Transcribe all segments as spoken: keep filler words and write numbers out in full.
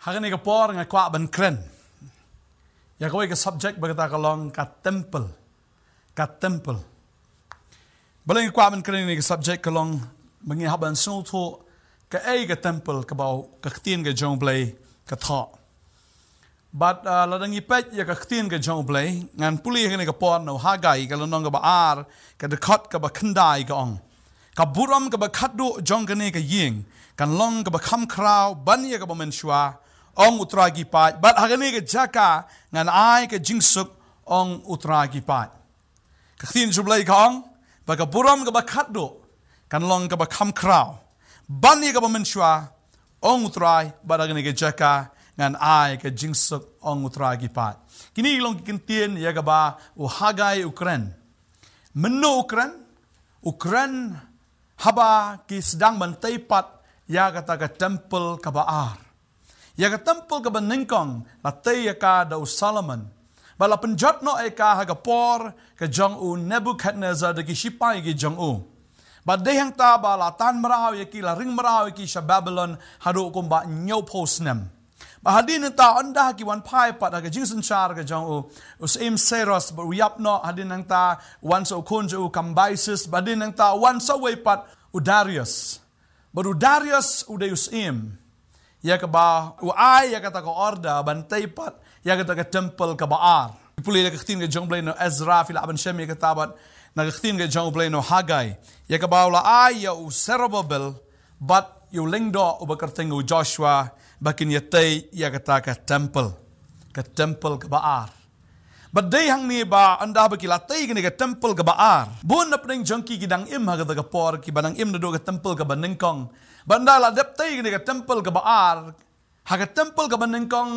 Ha kane ka por nga kwah ban kren ïa kawei ka subject ba kata ka long ka temple. Ka temple. Balei nga kwah ban kren ïa kane ka subject? Ka long ba ngi hap ban sngewthuh kaei ka temple kaba ka ktien ka jong U Blei ka thoh. Bad, ah, lada ngi peit ïa ka ktien ka jong U Blei, ngan pule ha kane ka por na u Haggai ka lynnong kaba ar, ka dkhot kaba khyndai, ka ong: Ka burom kaba khatduh jong kane ka ïing kan long kaba kham khraw ban ïa kaba mynshuwa, ong U Trai ki paid, bad ha kane ka jaka ngan ai ka jingsuk, ong U Trai ki paid. Ka ktien jong U Blei ka ong ba ka burom kaba khatduh kan long kaba kham khraw ban ïa kaba mynshuwa, ong U Trai, bad ha kane ka jaka ngan ai ka jingsuk, ong U Trai ki paid. Kine ki long ki ktien ïa kaba u Haggai u kren. Mynno u kren? U kren haba ki sdang ban tei pat ïa kata ka temple kaba ar, ïa ka temple kaba nyngkong, la tei ïa ka da u Solomon. Bad la pynjot noh ïa ka ha ka por ka jong u Nebuchadnezzar da ki shipai ki jong u. Bad dei hangta ba la tan mraw ïa ki, la ring mraw ïa ki sha Babylon haduh kumba hynñiewphew snem. Bad hadien nangta, ynda ki wan phai pat ha ka jingsynshar ka jong u, u Syiem Cyrus, bad u ïap noh, hadien nangta wan sa u khun jong u Cambyses, bad hadien nangta wan sa uwei pat, u Darius. Bad u Darius u dei u syiem ïa kaba u ai ïa kata ka order ban tei pat ïa kata ka temple kaba ar. Pule ïa ka ktien ka jong U Blei na u Ezra, phi lah ban shem ïa kata, bad na ka ktien ka jong U Blei na u Haggai, ïa kaba u la ai ïa u Zerubbabel bad ïa u lyngdoh uba kyrteng u Joshua ba kin ïa tei ïa kata ka temple, ka temple kaba ar. Bad dei hangne ba ynda ba ki la tei kane ka temple kaba ar, bun na pdeng jong ki ki dang im ha kata ka por, kiba dang im naduh ka temple kaba nyngkong. Bad ynda la dep tei kane ka temple kaba ar, ha ka temple kaba nyngkong,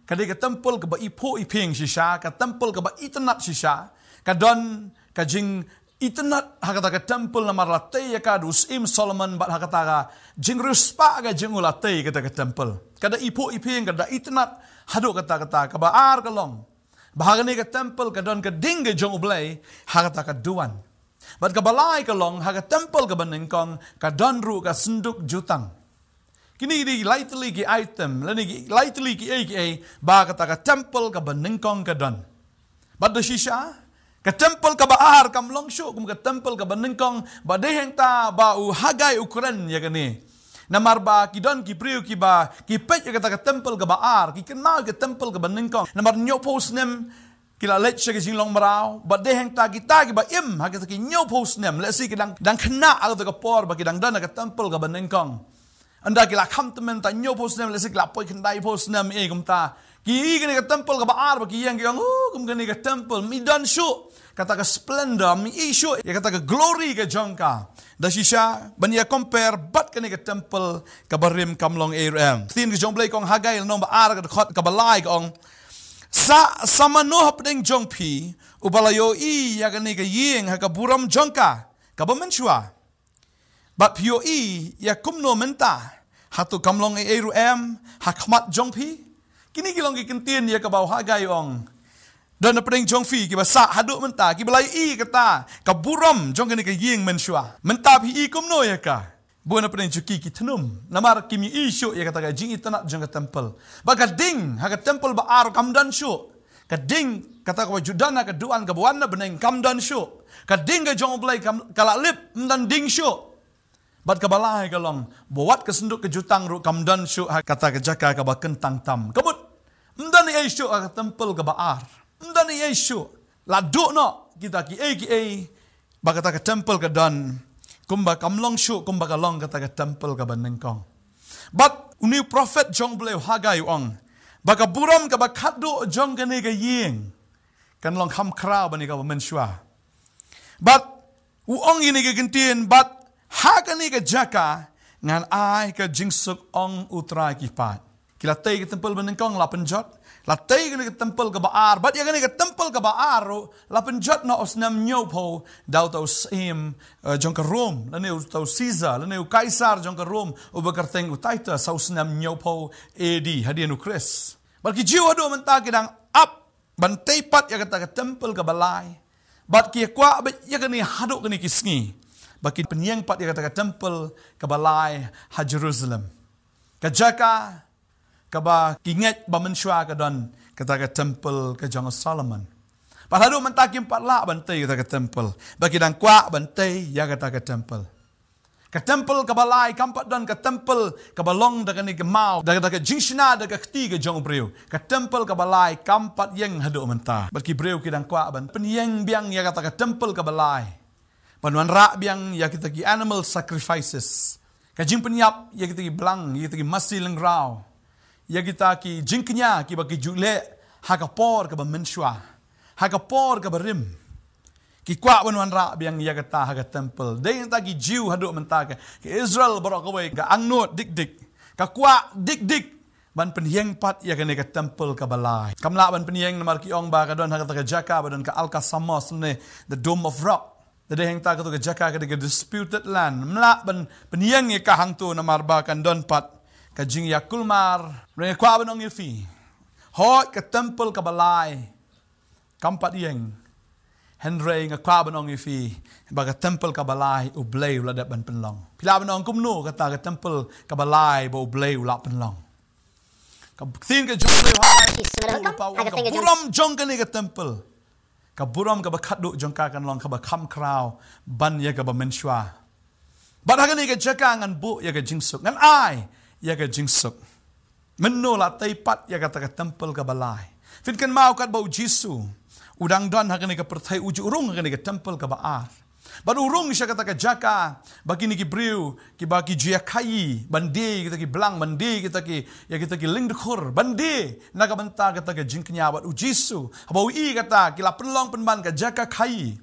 ka dei ka temple kaba iphuh iphieng shisha, ka temple kaba itynnad shisha. Ka don ka jingitynnad ha kata ka temple namar la tei ïa ka da u Syiem Solomon, bad ha kata ka jingriewspah ka jong u la tei kata ka temple. Ka da iphuh iphieng, ka da itynnad haduh katta katta. Kaba ar ka long ba ha kane ka temple ka don ka ding ka jong U Blei ha kata ka duwan. Bad kaba lai ka long, ha ka temple kaba nyngkong ka don ruh ka synduk jutang. Kine ki dei lai tylli ki item lane ki lai tylli kiei kiei ba kata ka temple kaba nyngkong ka don. Bad da shisha, ka temple kaba ar kam long shuh kum ka temple kaba nyngkong, bad dei hangta ba u Haggai u kren ïa kane. Namar ba ki don ki briew kiba ki peit ïa kata ka temple kaba ar, ki kynmaw ïa ka temple kaba nyngkong. Namar hynñiewphew snem ki la leit sha ka jinglong mraw, bad dei hangta kita kiba im ha kita ki hynñiewphew snem, lehse ki dang, dang khynnah ha kata ka por ba ki dang don ha ka temple kaba nyngkong. Ynda ki la kham tymmen ta hynñiewphew snem, lehse ki la poi khyndaiphew snem, eh, kumta. Ki ïohi kane ka temple kaba ar bad ki ïeng ki ong, "Oh, kum kane ka temple, ym don shuh kata ka splendor, ym don shuh ïa kata ka glory ka jong ka." Da shisha, ban ïa compare bad kane ka temple kaba rim, kam long ei ruh em. Ktien ka jong U Blei ka ong, Haggai lynnong ba ar, ka dkhot kaba lai, ka ong: Sa, sa mano hapdeng jong phi uba la ïohi ïa kane ka ïing ha ka burom jong ka kaba mynshuwa? Bad phi ïohi ïa kumno mynta? Hato kam long ei ei ruh em ha khmat jong phi? Kine ki long ki ktien ïa kaba u Haggai u ong. Don na pdeng jong phi kiba sah haduh mynta, kiba la ïohi kata ka burom jong kane ka ïing mynshuwa. Mynta phi ïohi kumno ïa ka? Bun na pdeng jong ki ki thnum namar kim ïohi shuh ïa kata ka jingitynnad jong ka temple. Bad ka ding ha ka temple ba ar kam don shuh. Ka ding kata kaba ju don ha ka duwan kaba wan na bneng kam don shuh. Ka ding ka jong U Blei kam, ka la lip, ym don ding shuh. Bad kaba lai ka long ba wat ka synduk ka jutang ruh kam don shuh ha kata ka jaka kaba kyntang tam. Ka mut ym don ei ei shuh ha ka temple kaba ar. Ym don ei ei shuh. La duh noh kita kiei kiei ba kata ka temple ka don, kumba kam long shuh kumba ka long kata ka temple kaba nyngkong. Bad une u prophet jong U Blei u Haggai u ong ba ka burom kaba khatduh jong kane ka ïing kan long kham khraw ban ïa kaba mynshuwa. Bad u ong ïa kine ki ktien, bad ha kane ka jaka ngan ai ka jingsuk, ong U Trai ki paid. Ki la tei ka temple ba nyngkong, la pynjot. La tei kane ka temple kaba ar, bad ïa kane ka temple kaba ar ruh la pynjot na u snem hynñiewphew da uta u syiem, eh, jong ka Rom, lane uta u Caesar, lane u Kaisar jong ka Rom, uba kyrteng u Titus, ha u snem hynñiewphew A D, hadien u Khrist. Bad ki Jiw haduh mynta ki dang ap ban tei pat ïa kata ka temple kaba lai. Bad ki ïa kwah beit ïa kane haduh kine ki sngi ba kin pynïeng pat ïa kata ka temple kaba lai ha Jerusalem. Ka jaka kaba ki ngeit ba mynshuwa ka don kata ka temple ka jong u Solomon. Bad haduh mynta kim pat lah ban tei kata ka temple. Ba ki dang kwah ban tei ïa kata ka temple. Ka temple kaba lai kam pat don ka temple kaba long da kane ka maw, da, da ka jingshna da ka kti ka jong u briew. Ka temple kaba lai kam pat ïeng haduh mynta. Bad ki briew ki dang kwah ban pynïeng biang ïa kata ka temple kaba lai. Ban wanrah biang ïa kita ki animal sacrifices. Ka jingpynïap ïa kita ki blang, ïa kita ki masi lyngraw. Ïa kita ki jingkñia kiba ki ju leh ha ka por kaba mynshuwa. Ha ka por kaba rim. Ki kwah ban wanrah biang ïa kata ha ka temple. Dei nangta ki Jiw haduh mynta ka, ka Israel baroh kawei ka angnud dik dik. Ka kwah dik dik ban pynïeng pat ïa kane ka temple kaba lai. Kam lah ban pynïeng namar ki ong ba ka don ha kata ka jaka ba don ka Alkar Shamos ne, the Dome of Rock. Te dei hangta kato ka jaka ka dei ka disputed land. Ym lah ban pynïeng ïa ka hangto namar ba kan don pat ka jingïakulmar. Hynrei nga kwah ban ong ïa phi, hooid ka temple kaba lai kam pat ïeng. Hynrei nga kwah ban ong ïa phi ba ka temple kaba lai U Blei u la dep ban pynlong. Phi lah ban ong kumno kata ka temple kaba lai ba U Blei u la pynlong? Ka ktien ka jong U Blei ha ka burom jong kane ka temple. Ka burom kaba khatduh jong ka kan long kaba kham khraw ban ïa kaba mynshuwa. Bad ha kane ka jaka ngan buh ïa ka jingsuk, ngan ai ïa ka jingsuk. Mynno la tei pat ïa kata ka temple kaba lai? Phin kynmaw katba U Jisu u dang don ha kane ka pyrthei, u ju rung ha kane ka temple kaba ar. Bad u rung sha kata ka jaka ba kine ki briew kiba ki ju ïakhaïi ban die ïa kita ki blang, ban die ïa kita ki, ïa kita ki lyngdkhur, ban die na ka bynta kata ka jingkñia. Bad U Jisu haba u i kata ki la pynlong pynban ka jaka khaïi.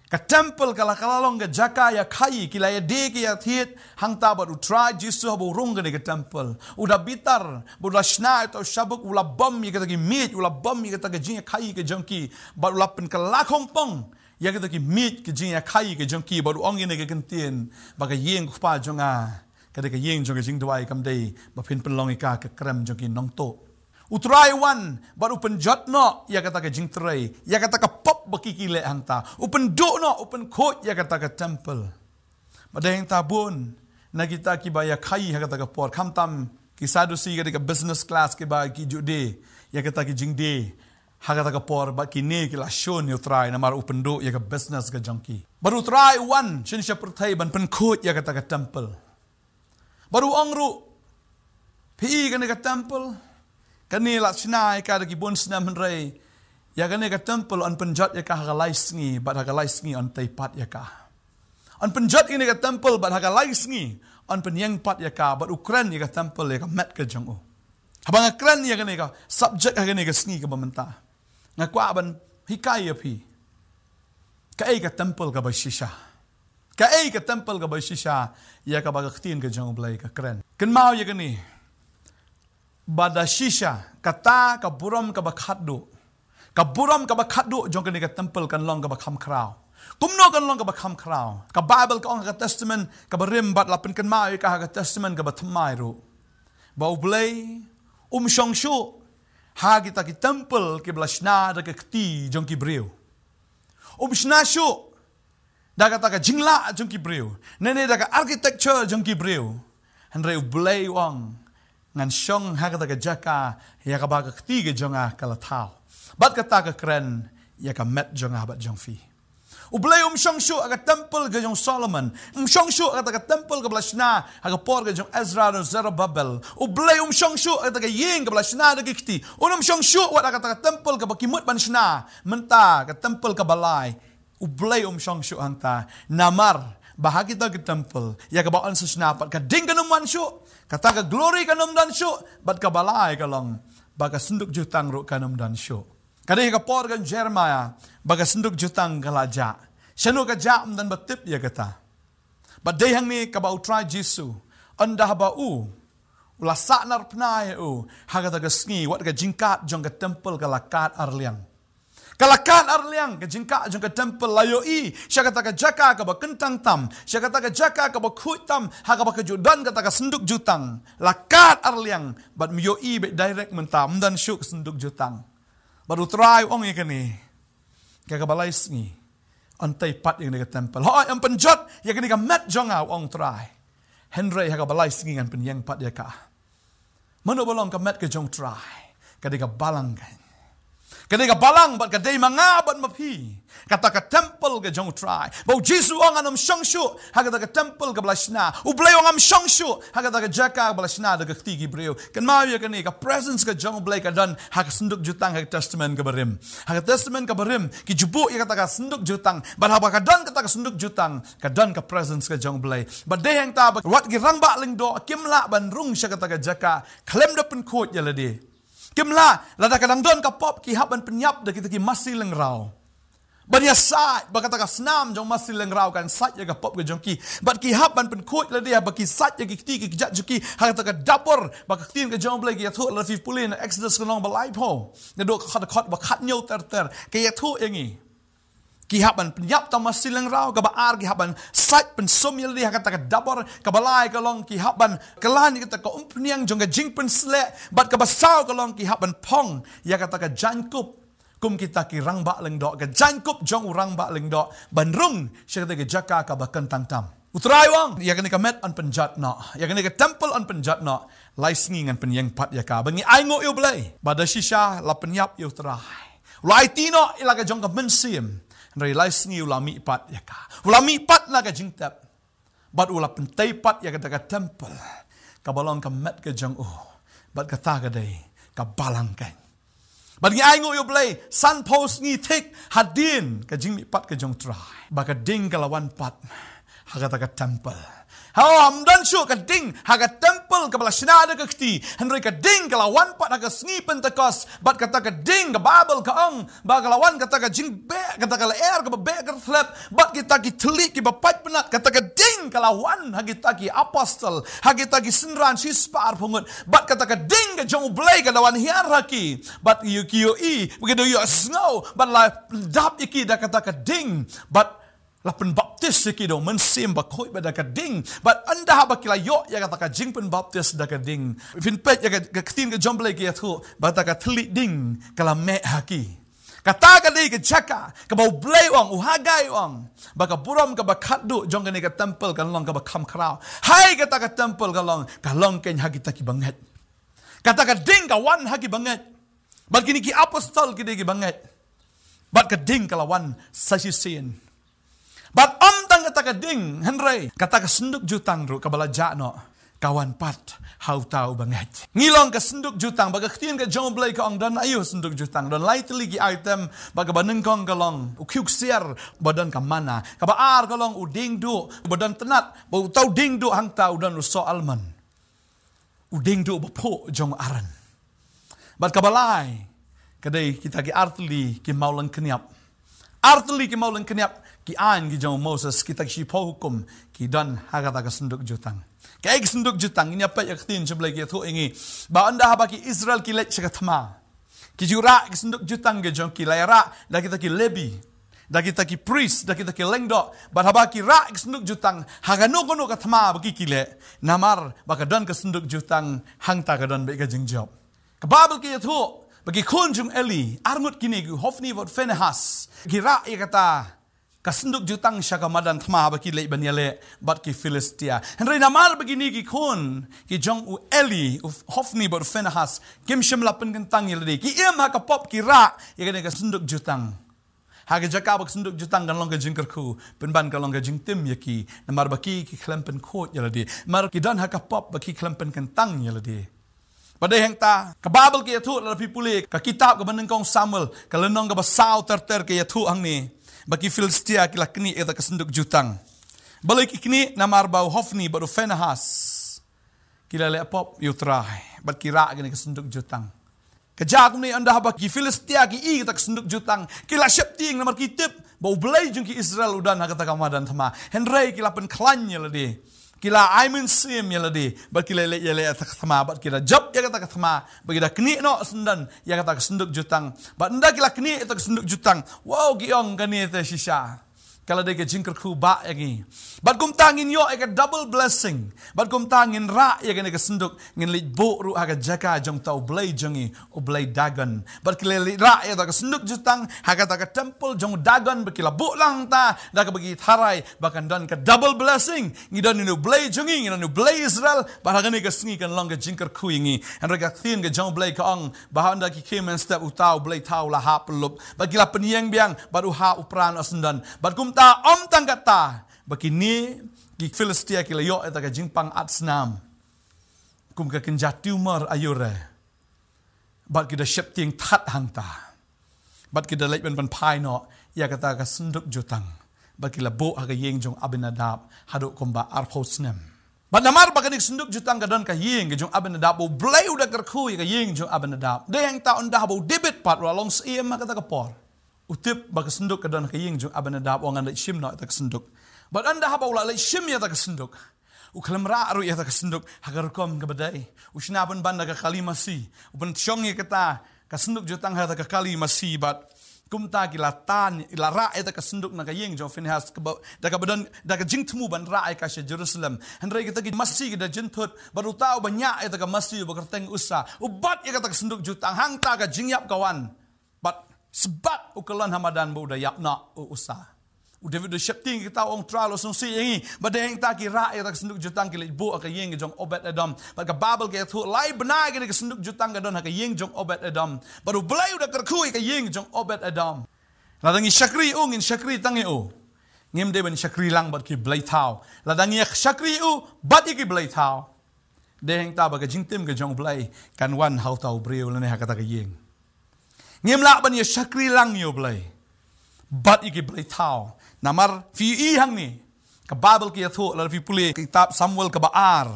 Ka temple ka la, ka la long ka jaka ïakhaïi, ki la ïadie ki ïathied hangta. Bad U Trai Jisu haba u rung kane ka temple, u da bitar, bad u la shna ïa uta u shabuk, u la bam ïa kita ki miej, u la bam ïa kita ki jingïakhaïi ka jong ki, bad u la pynkylla khongpong ïa kita ki miej ki jingïakhaïi ka jong ki. Bad u ong ïa kane ka kyntien ba ka ïing U Kpa jong nga ka dei ka ïing jong ka jingduwai, kam dei ba phin pynlong ïa ka ka krem jong ki nongtuh. U Trai u wan bad u pynjot noh ïa kata ka jingtrei, ïa kata ka pop ba ki ki leh hangta. U pynduh noh, u pynkhuid ïa kata ka temple. Bad dei hangta bun na kita kiba ïakhaïi ha kata ka por, khamtam ki Sadusi, ka dei ka business class, kiba ki ju die ïa kata ki jingdie ha kata ka por. Bad kine ki la shun ïa U Trai namar u pynduh ïa ka business ka jong ki. Bad U Trai u wan sha kane ka pyrthei ban pynkhuid ïa kata ka temple. Bad u ong ruh, phi i kane ka temple, kane la shna ïa ka da ki bun snem, hynrei ïa kane ka temple yn pynjot ïa ka ha ka lai sngi, bad ha ka lai sngi yn tei pat ïa ka. Yn pynjot ïa kane ka temple, bad ha ka lai sngi yn pynïeng pat ïa ka. Bad u kren ïa ka temple, ïa ka met ka jong u. Haba nga kren ïa kane ka subject ha kane ka sngi kaba mynta, nga kwah ban hikai ïa phi kaei ka temple kaba shisha. Kaei ka temple kaba shisha ïa kaba ka ktien ka jong U Blei ka kren? Kynmaw ïa kane, ba da shisha, kata ka burom kaba khatduh. Ka burom kaba khatduh jong kane ka temple kan long kaba kham khraw. Kumno kan long kaba kham khraw? Ka Baibl ka ong ha ka Testament kaba rim, bad la pynkynmaw ïa ka ha ka Testament kaba thymmai ruh, ba U Blei um shong shuh ha kita ki temple kiba la shna da ka kti jong ki briew. Um shna shuh da kata ka jinglah jong ki briew, ne ne da ka architecture jong ki briew. Hynrei U Blei u ong, ngan shong ha kata ka jaka ïa kaba ka kti ka jong nga ka la thaw. Bad kata ka kren ïa ka met jong nga bad jong phi. U Blei um shong shuh ha ka temple ka jong Solomon. Um shong shuh ha kata ka temple kaba la shna ha ka por ka jong Ezra bad Zerubbabel. U Blei um shong shuh ha kata ka ïing kaba la shna da ki kti. Un ym shong shuh wat ha kata ka temple kaba ki mut ban shna mynta, ka temple kaba lai. U Blei um shong shuh hangta. Namar ba ha kita ki temple, ïa kaba yn sa shna pat, ka ding kan ym wan shuh, kata ka glory kan ym don shuh, bad kaba lai ka long ba ka synduk jutang ruh kan ym don shuh. Ka dei ha ka por ka jong Jeremiah ba ka synduk jutang ka la jah. Shano ka jah ym don ba tip ïa kata. Bad dei hangne kaba U Trai Jisu, ynda ba u, u la sahnarphna ïa u ha kata ka sngi, wat ka jingkad jong ka temple ka la kad ar liang. Ka la kad ar liang, ka jingkad jong ka temple. La ïohi sha kata ka jaka kaba kyntang tam, sha kata ka jaka kaba khuid tam, ha kaba ka ju don kata ka synduk jutang. La kad ar liang, bad ym ïohi beit direct mynta, ym don shuh ka synduk jutang. Bad U Trai u ong ïa kane, ka kaba lai sngi yn tei pat ïa kane ka temple. Hooid, yn pynjot ïa kane ka met jong nga, u ong U Trai. Hynrei ha kaba lai sngi ngan pynïeng pat ïa ka. Mano ba long ka met ka jong U Trai? Ka dei ka balang ka. Ka dei ka balang bad ka dei ma nga bad ma phi. Kata ka temple ka jong U Trai. Ba U Jisu u ong ngan ym shong shuh ha kata ka temple kaba la shna. U Blei u ong ngan ym shong shuh ha kata ka jaka kaba la shna da ka kti ki briew. Kynmaw ïa kane, ka presence ka jong U Blei ka don ha ka synduk jutang ha ka Testament kaba rim. Ha ka Testament kaba rim ki ju buh ïa kata ka synduk jutang. Bad haba ka don kata ka synduk jutang, ka don ka presence ka jong U Blei. Bad dei hangta ba wat ki rangbah lyngdoh kim lah ban rung sha kata ka jaka khlem da pynkhuid ïa lade. Kim lah, lada ka dang don ka pop, ki hap ban pynïap da kita ki masi lyngraw. Ban ïasaid ba kata ka snam jong masi lyngraw kan said ïa ka pop ka jong ki. Bad ki hap ban pynkhuid lade ba ki said ïa ki kti ki kjat jong ki ha kata ka dabor, ba ka ktien ka jong U Blei ka ïathuh, lada phi pule na Exodus ka lynnong ba laiphew, naduh ka dkhot, dkhot ba khathynñiew ter ter, ka ïathuh ïa ngi. Ki hap ban pynïap tang masi lyngraw, kaba ar ki hap ban said pynsum ïa lade ha kata ka dabor, kaba lai ka long ki hap ban kylla ïa kata ka umphniang jong ka jingpynsleh, bad kaba saw ka long ki hap ban phong ïa kata ka jaiñkup kum kita ki rangbah lyngdoh, ka jaiñkup jong u rangbah lyngdoh, ban rung sha kata ka jaka kaba kyntang tam. U Trai u ong, ïa kane ka met yn pynjot noh, ïa kane ka temple yn pynjot noh, lai sngi ngan pynïeng pat ïa ka. Ba ngi ainguh ïa U Blei ba da shisha la pynïap ïa U Trai. U la aiti noh ïa la ka jong ka mynsiem, hynrei lai sngi u la mih pat ïa ka. U la mih pat na ka jingtep. Bad u la pyntei pat ïa kata ka temple kaba long ka met ka jong u. Bad kata ka dei ka balang ka. Bad ngi ainguh ïa U Blei, sanphew sngi thik hadien ka jingmih pat ka jong U Trai, ba ka ding ka la wan pat ha kata ka temple. Haba ym don shuh ka ding ha ka temple kaba la shna da ka kti, hynrei ka ding ka la wan pat ha ka sngi Pentekost. Bad kata ka ding, ka Baibl ka ong ba ka la wan kata ka jingbeh, kata ka lyer kaba beh ka thlep, bad kita ki thylliej kiba pait bnat, kata ka ding ka la wan ha kita ki apostol, ha kita ki synran shispah arphew ngut. Bad kata ka ding ka jong U Blei ka la wan hiar ha ki. Bad ïoh ki ïohi, bad ki da ïohsngew, bad la pyndap ïa ki da kata ka ding. Bad la pynbaptis ïa ki da U Mynsiem Bakhuid bad da ka ding. Bad ynda haba ki la ïoh ïa kata ka jingpynbaptis da ka ding, phin peit ïa ka, ka ktien ka jong U Blei ka ïathuh ba kata ka thylliej ding ka la meh ha ki. Kata ka dei ka jaka kaba U Blei u ong, u Hagai u ong ba ka burom kaba khatduh jong kane ka temple kan long kaba kham khraw. Hai kata ka temple ka long, ka long keiñ ha kita kiba ngeit. Kata ka ding ka wan ha kiba ngeit. Bad kine ki apostol ki dei kiba ngeit. Bad ka ding ka la wan sa shisien. Bad ym tang kata ka ding, hynrei kata ka synduk jutang ruh kaba la jah noh, ka wan pat ha uta uba ngeit. Ngi long ka synduk jutang, ba ka ktien ka jong U Blei ka ong don aïu synduk jutang, don lai tylli ki item, ba kaba nyngkong ka long u khiew ksiar ba don ka manna, kaba ar ka long u dieng duh ba don tnat, ba uta u dieng duh hangta u don u soh almond. U dieng duh ba phuh jong u Aaron. Bad kaba lai ka dei kita ki ar tylli ki mawlyngkniap. Ar tylli ki mawlyngkniap, ki aiñ ki jong u Moses, kita ki shiphew hukum ki don ha kata ka synduk jutang. Kaei ka synduk jutang? Ngin ïa peit ïa ka ktien jong U Blei ka ïathuh ïa ngi ba ynda haba ki Israel ki leit sha ka thma, ki ju rah ïa ka synduk jutang ka jong ki, la ïa rah da kita ki Lebi, da kita ki priest, da kita ki lyngdoh. Bad haba ki rah ïa ka synduk jutang ha kano kano ka thma ba ki ki leh, namar ba ka don ka synduk jutang, hangta ka don beit ka jingjop. Ka Baibl ka ïathuh ba ki khun jong u Eli, ar ngut kine, ki Hophni bad Phinehas, ki rah ïa kata ka synduk jutang sha ka madan thma ba ki leit ban ïaleh bad ki Philistia. Hynrei namar ba kine ki khun ki jong u Eli, u Hophni bad u Phinehas, kim shym la pynkyntang ïa lade, ki im ha ka pop, ki rah ïa kane ka synduk jutang. Ha ka jaka ba ka synduk jutang kan long ka jingkyrkhu, pynban ka long ka jingtim ïa ki, namar ba ki, ki khlem pynkhuid ïa lade. Namar ki don ha ka pop ba ki khlem pynkyntang ïa lade. Bad dei hangta, ka Baibl ka ïathuh, lada phi pule ka kitab kaba nyngkong Samuel, ka lynnong kaba saw ter ter, ka ïathuh hangne ba ki Philistia ki la knieh ïa kata ka synduk jutang. Balei ki knieh? Namar ba u Hophni bad u Phinehas ki la leh pop ïa u Trai bad ki rah ïa kane ka synduk jutang. Ka jia kumne, ynda haba ki Philistia ki i kata ka synduk jutang, ki la sheptieng namar ki tip ba U Blei jong ki Israel u don ha kata ka madan thma. Hynrei ki la pynkhlaiñ ïa lade, ki la ai mynsiem ïa lade, bad ki la leit ïaleh ïa kata ka thma, bad ki la jop ïa kata ka thma, bad ki da knieh noh syndon ïa kata ka synduk jutang. Bad ynda ki la knieh ïa kata ka synduk jutang, wow, ki ong kane te shisha Ka la dei ka jingkyrkhu ba ïa ngi. Bad kumta ngin ïoh ïa ka double blessing. Bad kumta ngin rah ïa kane ka synduk, ngin leit buh ruh ha ka jaka jong uta u blei jong ngi, u blei Dagon. Bad ki la leit rah ïa kata ka synduk jutang ha kata ka temple jong Dagon, bad ki la buh lang ta da kaba ki tharai ba kan don ka double blessing. Ngi don une u blei jong ngi, ngi don une u blei Israel, bad ha kane ka sngi kan long ka jingkyrkhu ïa ngi. Hynrei ka ktien ka jong u Blei ka ong ba haba ki khie mynstep uta u blei thaw u la hap pynlup. Bad ki la pynïeng biang, bad u hap u pran u syndon. Bad kumta ym tang kata, ba kine ki Philistia ki la ïoh ïa kata ka jingpang at snam kum ka kynja tumor aiu re. Bad ki da sheptieng that hangta. Bad ki da leit ban pynphai noh ïa kata ka synduk jutang. Bad ki la buh ha ka ïing jong Abinadab haduh kumba arphew snem. Bad namar ba kane ka synduk jutang ka don ha ka ïing ka jong Abinadab, u Blei u da kyrkhu ïa ka ïing jong Abinadab. Dei hangta ynda haba u David pat u la long syiem ha kata ka por, u tip ba ka synduk ka don ha ka ïing jong Abinadab, u ong ngan leit shim noh ïa kata ka synduk. Bad ynda haba u la leit shim ïa kata ka synduk, u khlem rah ruh ïa kata ka synduk ha ka rukom kaba dei. U shna pynban da ka kali masi, u pynshong ïa kata ka synduk jutang ha kata ka kali masi. Bad kumta ki la tan, ki la rah ïa kata ka synduk na ka ïing jong u Phinehas, kaba, da kaba don, da ka jingthmu ban rah ïa ka sha Jerusalem. Hynrei kita ki masi ki da jynthut, bad uta uba ñiah ïa kata ka masi uba kyrteng Usa, u bat ïa kata ka synduk jutang, hangta ka jingïap ka wan. Bad sbat u kyllon ha madan ba u da ïap noh u Usa. U David u da sheptieng ïa kata, u ong, Trai, la sngewsih ïa ngi. Bad dei hangta ki rah ïa kata ka synduk jutang, ki leit buh ha ka ïing ka jong Obed Edom. Bad ka Baibl ka ïathuh lai bnai kane ka synduk jutang ka don ha ka ïing jong Obed Edom. Bad u Blei u da kyrkhu ïa ka ïing jong Obed Edom. Lada ngi shakri ïa u, ngin shakri tang ïa u. Ngim dei ban shakri lang bad ki blei thaw. Lada ngi shakri ïa u bad ïa ki blei thaw, dei hangta ba ka jingtim ka jong u Blei kan wan ha uta u briew lane ha kata ka ïing. Ngim lah ban ïa shakri lang ïa u Blei bad ïa ki blei thaw. Namar phi ïohi hangne, ka Baibl ka ïathuh, lada phi pule kitab Samuel kaba ar,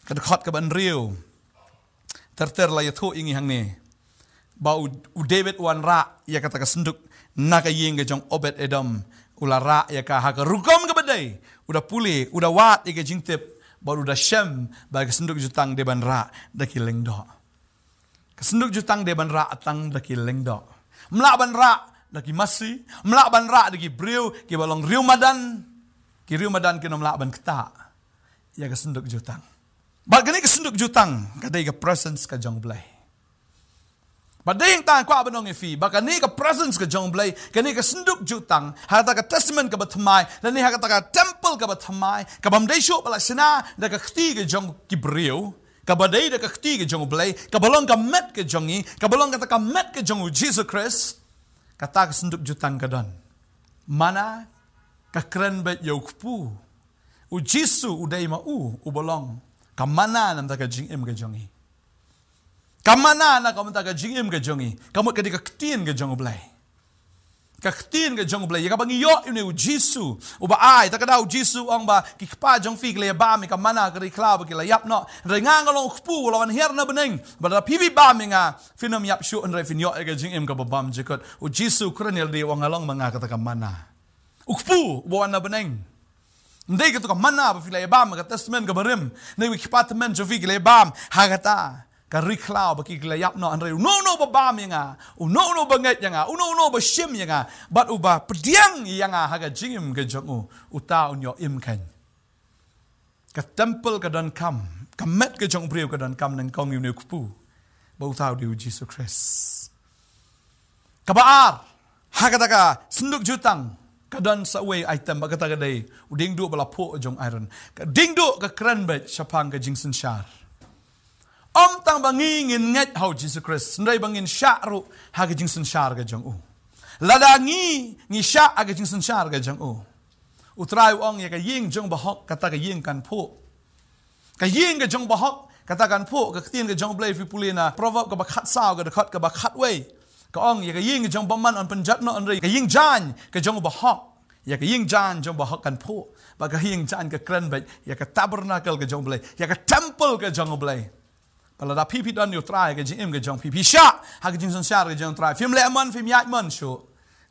ka dkhot kaba hynriew, ter ter la ïathuh ïa ngi hangne ba u, u David u wanrah ïa kata ka synduk na ka ïing ka jong Obed Edom. U la rah ïa ka ha ka rukom kaba dei, u da pule, u da wad ïa ka jingtip, bad u da shem ba ka synduk jutang dei ban rah da ki lyngdoh. Ka synduk jutang dei ban rah tang da ki lyngdoh. Ym lah ban rah da ki masi, ym lah ban rah da ki briew kiba long riew madan. Ki riew madan kin ym lah ban ktah ïa ka synduk jutang. Bad kane ka synduk jutang ka dei ka presence ka jong u Blei. Bad dei hangta nga kwah ban ong ïa phi ba kane ka presence ka jong u Blei, kane ka synduk jutang ha kata ka testament kaba thymmai, lane ha kata ka temple kaba thymmai, kaba ym dei shuh ba la shna da ka kti ka jong ki briew, kaba dei da ka kti ka jong u Blei, kaba long ka met ka jong ngi, kaba long kata ka met ka jong u Jisu Khrist. Kata ka synduk jutang ka don manna, ka kren beit ïa u kpu. U Jisu u dei ma u uba long ka manna na ka bynta ka jingim ka jong ngi. Ka manna na ka bynta ka jingim ka jong ngi, ka mut ka dei ka ktien ka jong u Blei. Ka ktien ka jong u Blei, ïa kaba ngi ïoh ïa une u Jisu uba ai. Ta ka daw u Jisu u ong ba ki kpa jong phi ki la ïa bam ïa ka manna ka ri khlaw ba ki la ïap noh. Hynrei nga, nga long u kpu uba la wan hiar na bneng, ba lada phi, phi bam ïa nga, phin ym ïap shuh, hynrei phin ïoh ïa ka jingim kaba bymjukut. U Jisu u kren ïa lade, u ong, nga long ma nga kata ka manna. U kpu uba wan na bneng. Ym dei kato ka manna ba phi la ïa bam ha ka testament kaba rim, ne ba ki kpa tymmen jong phi ki la ïa bam ha kata ka ri khlaw ba ki, ki la ïap noh. Hynrei uno uno uba bam ïa nga, uno uno uba ngeit ïa nga, uno uno uba shim ïa nga, bad uba pdiang ïa nga ha ka jingim ka jong u, uta un ïoh im khein. Ka temple ka donkam, ka met ka jong u briew ka donkam nyngkong ïa une u kpu, ba uta u dei u Jisu Khrist. Kaba ar, ha kata ka synduk jutang ka don sa uwei u item, ba kata ka dei u diengduh ba la phuh jong Aaron. Ka diengduh ka kren beit shaphang ka jingsynshar. Ym tang ba ngi ngin ngeit ha u Jisu Khrist, hynrei ba ngin shah ruh ha ka jingsynshar ka jong u. Lada ngi, ngi shah ha ka jingsynshar ka jong u, u Trai u ong, ïa ka ïing jong u bahok, kata ka ïing kan phuh. Ka ïing ka jong u bahok kata kan phuh. Ka ktien ka jong u Blei, phi pule na Proverb kaba khatsaw, ka dkhot kaba khatwei, ka ong, ïa ka ïing ka jong u bymman yn pynjot noh, hynrei ka ïing jaiñ ka jong u bahok, ïa ka ïing jaiñ jong u bahok kan phuh. Bad ka ïing jaiñ ka kren beit ïa ka tabernacle ka jong u Blei, ïa ka temple ka jong u Blei. Bad lada phi, phi don ïa u Trai ha ka jingim ka jong phi, phi shah ha ka jingsynshar ka jong u Trai, phim leh mon, phim ïaid mon shuh.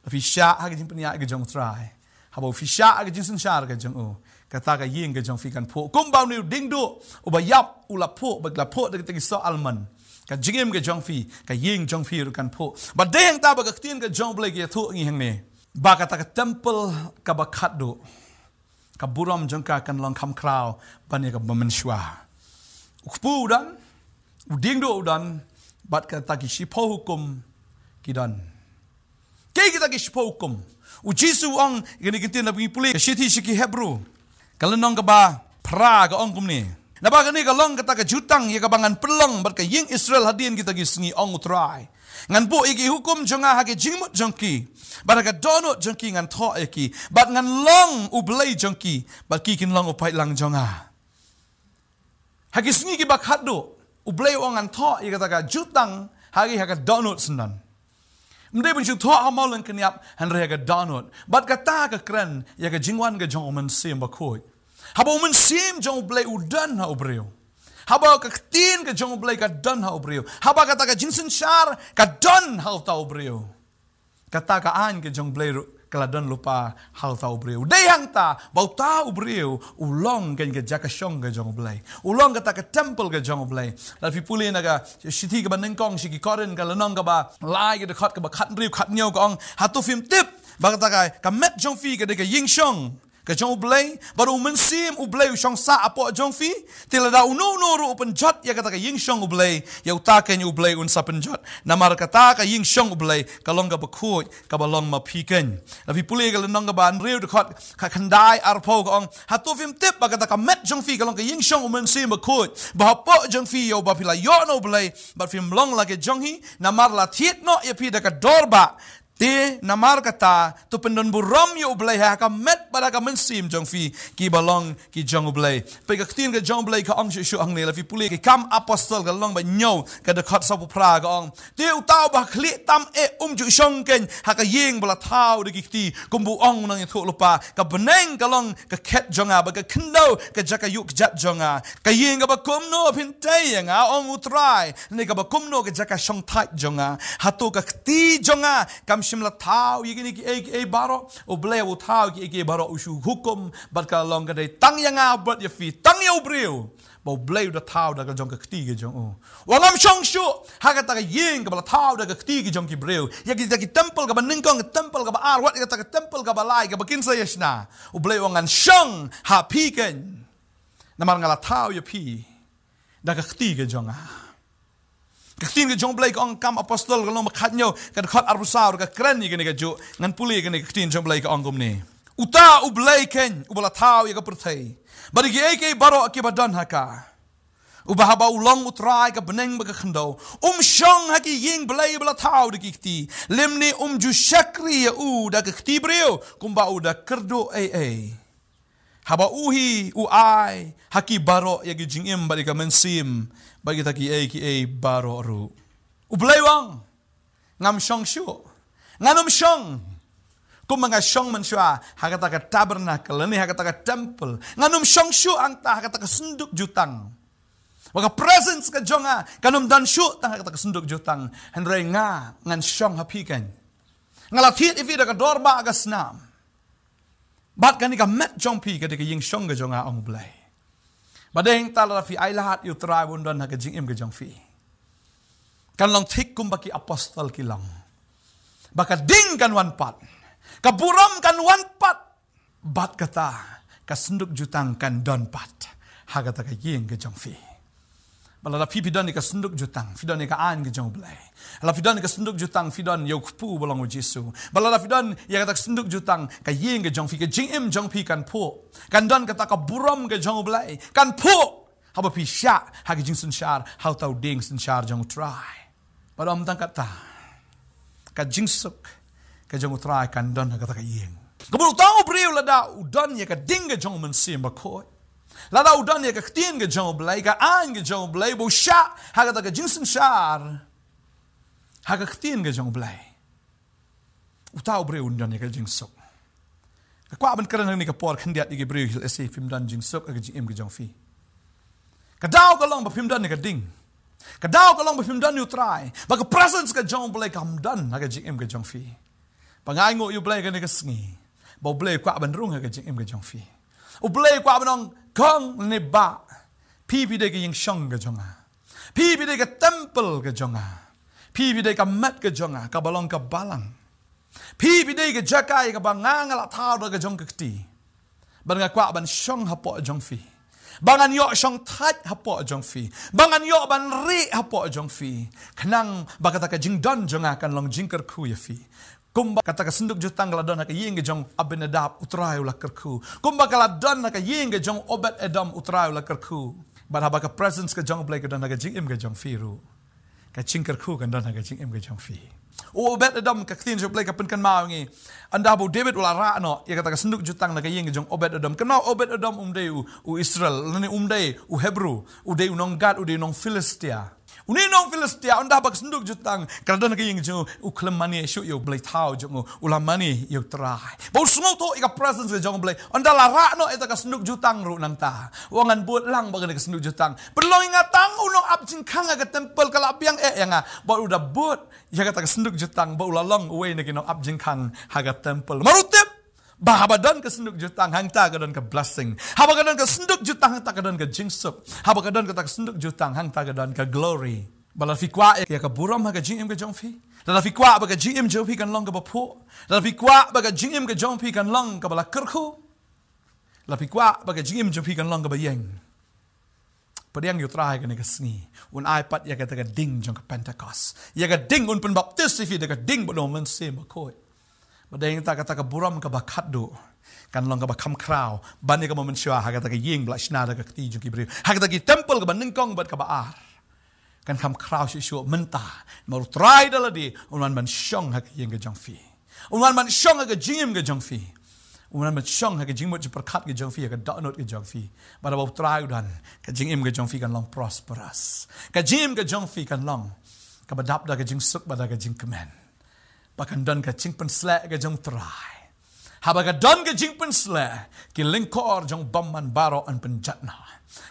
Phi shah ha ka jingpynïaid ka jong u Trai, haba phi shah ha ka jingsynshar ka jong u, kata ka ïing ka jong phi kan phuh. Kumba une u diengduh uba ïap u la phuh, ba la phuh da kita ki soh almond, ka jingim ka jong phi, ka ïing jong phi ruh kan phuh. Bad dei hangta ba ka ktien ka jong u Blei ka ïathuh ïa ngi hangne Ba kata ka temple kaba khatduh, ka burom jong ka kan long kham khraw ban ïa kaba mynshuwa. U kpu u don, u dieng duh u don, bad kata ki shiphew hukum ki don. Kiei kita ki shiphew hukum? U Jisu u ong, kine ki ktien, la phi pule ka shithi sha ki Hebru, ka lynnong kaba phra, ka ong kumne: Naba kane ka long kata ka jutang ïa kaba ngan pynlong bad ka ïing Israel hadien kita ki sngi, ong U Trai. Ngan buh ïa ki hukum jong nga ha ki jingmut jong ki, bad ha ka dohnud jong ki ngan thoh ïa ki, bad ngan long U Blei jong ki, bad ki kin long u paidlang jong nga. Ha ki sngi kiba khatduh, U Blei u ong ngan thoh ïa kata ka jutang ha ki, ha ka dohnud syndon. Ym dei ban shu thoh ha mawlyngkniap, hynrei ha ka dohnud. Bad kata ka kren ïa ka jingwan ka jong U Mynsiem Bakhuid. Haba U Mynsiem jong U Blei u don ha u briew, haba ka ktien ka jong U Blei ka don ha u briew, haba kata ka jingsynshar ka don ha uta u briew, kata ka aiñ ka jong U Blei ruh ka la don lypa ha uta u briew. Dei hangta ba uta u briew u long ka jaka shong ka jong U Blei, u long kata ka temple ka jong U Blei. La phi pule na ka shithi kaba nyngkong sha ki Korinth, ka lynnong kaba lai, ka dkhot kaba khathynriew khathynñiew, ka ong: Hato phim tip ba kata ka, ka met jong phi ka dei ka ïing shong ka jong U Blei, bad U Mynsiem U Blei u shong sah hapoh jong phi? Te lada uno uno ruh u pynjot ïa kata ka ïing shong U Blei, ïa uta keiñ U Blei un sa pynjot. Namar kata ka ïing shong U Blei ka long kaba khuid, kaba long ma phi keiñ. La phi pule ka lynnong kaba hynriew, dkhot khatkhyndai arphew, ka ong: Hato phim tip ba kata ka met jong phi ka long ka ïing shong U Mynsiem Bakhuid, ba hapoh jong phi, ïa uba phi la ïoh na U Blei, bad phim long la ki jong hi? Namar la thied noh ïa phi da ka dor bah. Te namar kata, to pyndon burom ïa U Blei ha ka met bad ha ka mynsiem jong phi, kiba long ki jong U Blei. Peit, ka ktien ka jong U Blei ka ong shuh shuh hangne, la phi pule Ki Kam Apostol, ka lynnong ba hynñiew, ka dkhot sawphew phra, ka ong: Te uta uba khlieh tam eh um ju shong keiñ ha ka ïing ba la thaw da ki kti, kumba ong u nongïathuhlypa: Ka bneng ka long ka khet jong nga, bad ka khyndew ka jaka ïuh kjat jong nga. Ka ïing kaba kumno phin tei ïa nga, ong U Trai, ne kaba kumno ka jaka shongthait jong nga? Hato ka kti jong nga kam shym la thaw ïa kine kiei kiei baroh? U Blei u thaw kiei kiei baroh, u shu hukum, bad ka long: Ka dei tang ïa nga bad ïa phi, tang ïa u briew, ba U Blei u da thaw da ka jong ka kti ka jong u. Wat ngam shong shuh ha kata ka ïing kaba la thaw da ka kti ka jong ki briew, ïa kita ki temple, kaba nyngkong, ka temple kaba ar, wat ïa kata ka temple kaba lai, kaba kin sa ïa shna. U Blei u ong ngan shong ha phi keiñ, namar nga la thaw ïa phi da ka kti ka jong nga. Ka ktien ka jong U Blei ka ong, Kam Apostol, ka lynnong ba khathynñiew, ka dkhot arphew saw, ka kren ïa kane kajuh. Ngan pule ïa kane ka ktien jong U Blei, ka ong kumne: Uta U Blei keiñ uba la thaw ïa ka pyrthei bad ïa kiei kiei baroh kiba don ha ka, uba haba u long U Trai ka bneng bad ka khyndew, um shong ha ki ïing blei ba la thaw da ki kti, lymne um ju shakri ïa u da ka kti briew, kumba u da kyrduh ei ei, haba u hi u ai ha ki baroh ïa ki jingim bad ïa ka mynsiem bad kita kiei kiei baroh ruh. U Blei u ong, ngam shong shuh. Ngan ym shong kumba nga shong mynshuwa ha kata ka tabernacle lane ha kata ka temple. Ngan ym shong shuh hangta ha kata ka synduk jutang. Ba ka presence ka jong nga kan ym don shuh tang ha kata ka synduk jutang. Hynrei nga ngan shong ha phi keiñ. Nga la thied ïa phi da ka dor bah ka snam. Bad kane ka met jong phi ka dei ka ïing shong ka jong nga, ong U Blei. Bad hangta lada phi ailad ïa U Trai ban don ha ka jingim ka jong phi, kan long thik kumba ki apostol ki long. Ba ka ding kan wan pat, ka burom kan wan pat, bad kata ka synduk jutang kan don pat ha kata ka ïing ka jong phi. Ba lada phi, phi don ïa ka synduk jutang, phi don ïa ka aiñ ka jong U Blei. Lada phi don ïa ka synduk jutang, phi don ïa u kpu ba long U Jisu. Ba lada phi don ïa kata ka synduk jutang, ka ïing ka jong phi, ka jingim jong phi kan phuh. Kan don kata ka burom ka jong U Blei. Kan phuh haba phi shah ha ka jingsynshar, ha uta u dieng synshar jong U Trai. Bad ym tang kata, ka jingsuk ka jong U Trai kan don ha kata ka ïing. Kaba uta u briew lada u don ïa ka ding ka jong U Mynsiem Bakhuid, lada u don ïa ka ktien ka jong U Blei, ka aiñ ka jong U Blei, ba u shah ha kata ka jingsynshar ha ka ktien ka jong U Blei, uta u briew un don ïa ka jingsuk. Nga kwah ban kren ha kane ka por khyndiat ïa ki briew, lehse phim don jingsuk ha ka jingim ka jong phi. Ka daw ka long ba phim don ïa ka ding. Ka daw ka long ba phim don ïa U Trai. Ba ka presence ka jong U Blei kam don ha ka jingim ka jong phi. Ba nga ainguh ïa U Blei kane ka sngi, ba U Blei u kwah ban rung ha ka jingim ka jong phi. U Blei u kwah ban ong, kong ne bah, phi, phi dei ka ïing shong ka jong nga. Phi, phi dei ka temple ka jong nga. Phi, phi dei ka met ka jong nga, kaba long ka balang. Phi phi dei ka jaka ïa kaba nga nga la thaw da ka jong ka kti. Bad nga kwah ban shong hapoh jong phi. Ba ngan ïoh shong thait hapoh jong phi. Ba ngan ïoh ban rieh hapoh jong phi. Khnang ba kata ka jingdon jong nga kan long jingkyrkhu ïa phi. Kumba kata ka synduk jutang ka la don ha ka ïing ka jong Abinadab, U Trai u la kyrkhu. Kumba ka la don ha ka ïing ka jong Obed Edom, U Trai u la kyrkhu. Bad haba ka presence ka jong U Blei ka don ha ka jingim ka jong phi ruh, ka jingkyrkhu kan don ha ka jingim ka jong phi. U Obed Edom, ka ktien jong U Blei ka pynkynmaw ngi. Ynda ba u David u la rah noh ïa kata ka synduk jutang na ka ïing ka jong Obed Edom. Kynmaw Obed Edom um dei u, u Israel, lane um dei u Hebru, u dei u nong Gad, u dei u nong Philistia. Une u nong Philistia, ynda ba ka synduk jutang ka la don ha ka ïing jong u, u khlem mane shuh ïa U Blei thaw jong u, u la mane ïa U Trai. Ba u sngewthuh ïa ka presence ka jong U Blei. Ynda la rah noh ïa kata ka synduk jutang ruh nangta, u ong ngan bud lang bad kane ka synduk jutang. Pynlong ïa nga tang u nongap jingkhang ha ka temple, ka la biang eh ïa nga. Bad u da bud ïa kata ka synduk jutang bad u la long uwei na ki nongap jingkhang ha ka temple. Mar u tip ba haba don ka synduk jutang hangta ka don ka blessing. Haba ka don ka synduk jutang hangta ka don ka jingsuk. Haba ka don kata ka synduk jutang hangta ka don ka glory. Ba lada phi kwah ïa ka burom ha ka jingim ka jong phi, lada phi kwah ba ka jingim jong phi kan long kaba phuh, lada phi kwah ba ka jingim ka jong phi kan long kaba la kyrkhu, lada phi kwah ba ka jingim jong phi kan long kaba ïeng, pdiang ïa U Trai kane ka sngi. Un ai pat ïa kata ka ding jong ka Pentecost. Ïa ka ding, un pynbaptis ïa phi da ka ding bad U Mynsiem Bakhuid. Bad dei hangta kata ka burom kaba khatduh kan long kaba kham khraw ban ïa kaba mynshuwa ha kata ka ïing ba la shna da ka kti jong ki briew, ha kata ki temple kaba nyngkong bad kaba ar, kan kham khraw shuh shuh mynta. Namar U Trai da lade un wan ban shong ha ka ïing ka jong phi. Un wan ban shong ha ka jingim ka jong phi. Un wan ban shong ha ka jingmut jingpyrkhat ka jong phi, ha ka dohnud ka jong phi. Bad haba U Trai u don, ka jingim ka jong phi kan long prosperous. Ka jingim ka jong phi kan long kaba dap da ka jingsuk bad da ka jingkmen. Ba kan don ka jingpynsleh ka jong U Trai. Haba ka don ka jingpynsleh, ki lyngkor jong bymman baroh yn pynjot noh.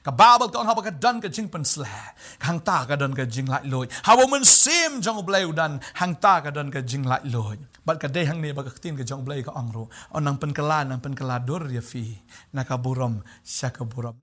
Ka Baibl ka ong haba ka don ka jingpynsleh, hangta ka don ka jinglaitluid. Haba U Mynsiem jong U Blei u don, hangta ka don ka jinglaitluid. Bad ka dei hangne ba ka ktien ka jong U Blei ka ong ruh, un nang pynkylla, nang pynkylla dur ïa phi na ka burom sha ka burom.